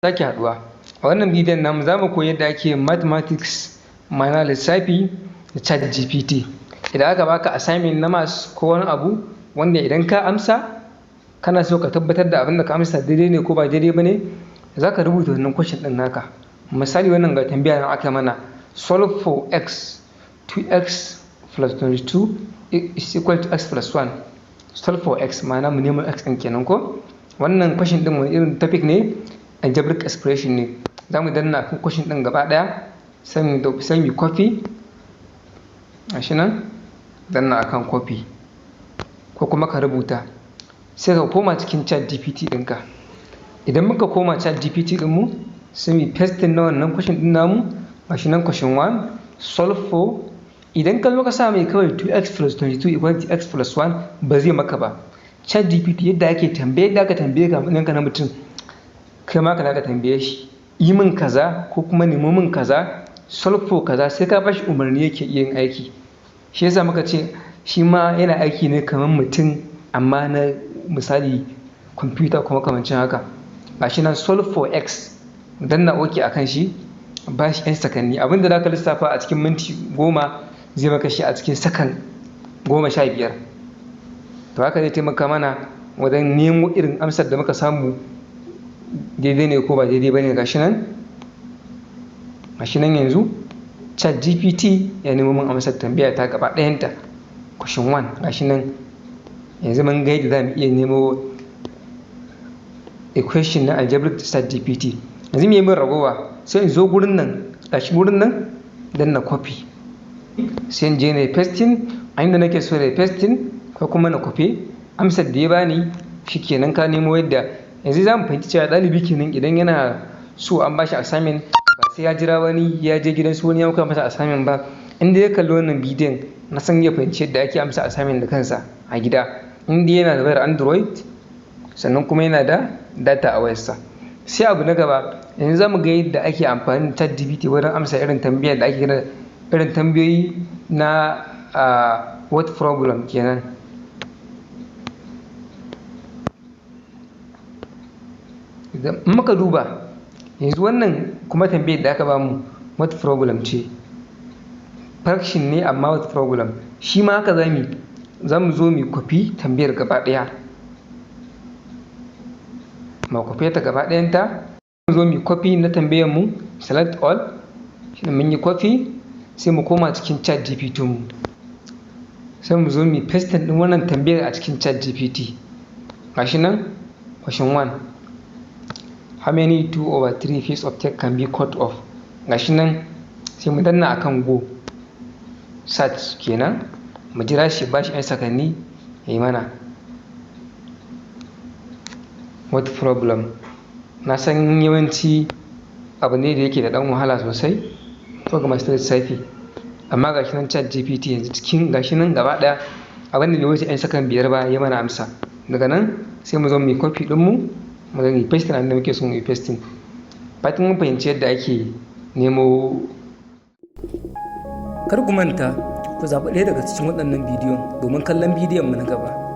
Sake haɗuwa. A wannan bidiyon namu za mu koyi yadda ake mathematics, ma'ana lissafi, da ChatGPT. Idan aka baka assignment na maths ko wani abu wanda idan ka amsa kana so ka tabbatar da abin da ka amsa daidai ne ko ba daidai ba ne, za ka rubuta wannan question ɗin naka. Misali, wannan ga tambaya nan aka mana: solve for x, 2x plus 22 is equal to x plus 1. Solve for x, ma'ana mu nemo x ɗin kenan ko. Wannan question ɗin wani irin topic ne? Algebraic expression ne. Za mu danna kan question ɗin gaba ɗaya, sai mu copy. Gashi nan, danna akan copy ko kuma ka rubuta, sai ka koma cikin ChatGPT ɗinka. Idan muka koma ChatGPT ɗinmu, sai mu pasting na wannan question ɗin namu. Gashi nan, question 1, solve for. Idan ka zo ka sa mai kawai 2x plus 22 equal to x plus 1, ba zai maka ba. ChatGPT, yadda ake tambaye, yadda aka tambaye ka ka na mutum, kai ma ka tambaye shi, yi min kaza ko kuma nemo min kaza, solve for kaza, sai ka bashi umarni yake iya yin aiki. Shi yasa muka ce shi ma yana aiki ne kamar mutum, amma na misali kwamfuta kuma makamancin haka. Gashi nan, solve for x, danna ok akan shi, ba shi 'yan sakanni. Abinda za ka lissafa a cikin minti 10, zai maka shi a cikin sakan 15. To, haka zai taimaka mana wajen nemo irin amsar da muka samu daidai ne ko ba daidai ba ne. Gashi nan, gashi nan, yanzu ChatGPT ya nemo min amsar tambaya ta gaba ɗayanta, question 1. Gashi nan, yanzu mun ga yadda za mu iya nemo equation na algebraic ChatGPT. Yanzu me min ragowa? Sai in zo gurin nan, gashi gurin nan, danna copy, sai in je na pasting a inda nake so na pasting ko kuma na copy amsar da ya bani. Shikenan, ka nemo yadda. Yanzu za mu fahimci cewa ɗalibi kenan, idan yana so an bashi assignment, ba sai ya jira wani ya je gidan su wani ya masa assignment ba. Inda ya kalli wannan bidiyon, na san ya fahimci yadda ake amsa assignment da kansa a gida, inda yana da wayar Android, sannan kuma yana da data a wayarsa. Sai abu na gaba, yanzu za mu ga yadda ake amfani da ChatGPT wurin amsa irin tambayar da ake kira irin tambayoyi na word problem kenan. Idan muka duba yanzu, wannan kuma tambayar da aka bamu word problem ce, fraction ne amma word problem. Shi ma haka zamu za mu zo mu copy tambayar gaba ɗaya, mu copy ta gaba ɗayanta. Mu zo mu copy na tambayar mu, select all. Shi mun yi copy, sai mu koma cikin ChatGPT mu, sai mu zo mu paste din wannan tambayar a cikin ChatGPT. Gashi nan, question 1, how many 2 over 3 piece of cake can be cut off? Gashi nan, sai mu danna akan go search kenan, mu jira shi, ba shi 'yan sakanni ya yi mana word problem. Na san yawanci abu ne da yake da ɗan wahala sosai ko ga masu lissafi, amma gashi nan, ChatGPT yanzu cikin, gashi nan, gaba ɗaya abin da bai wuce 'yan sakan 5 ba ya mana amsa. Daga nan sai mu zo mu yi copy ɗinmu, mu zo mu yi pasting da muke so mu yi pasting. Fatan mun fahimci yadda ake nemo. Kar ku manta ku zaɓi ɗaya daga cikin waɗannan bidiyon domin kallon bidiyon mu na gaba.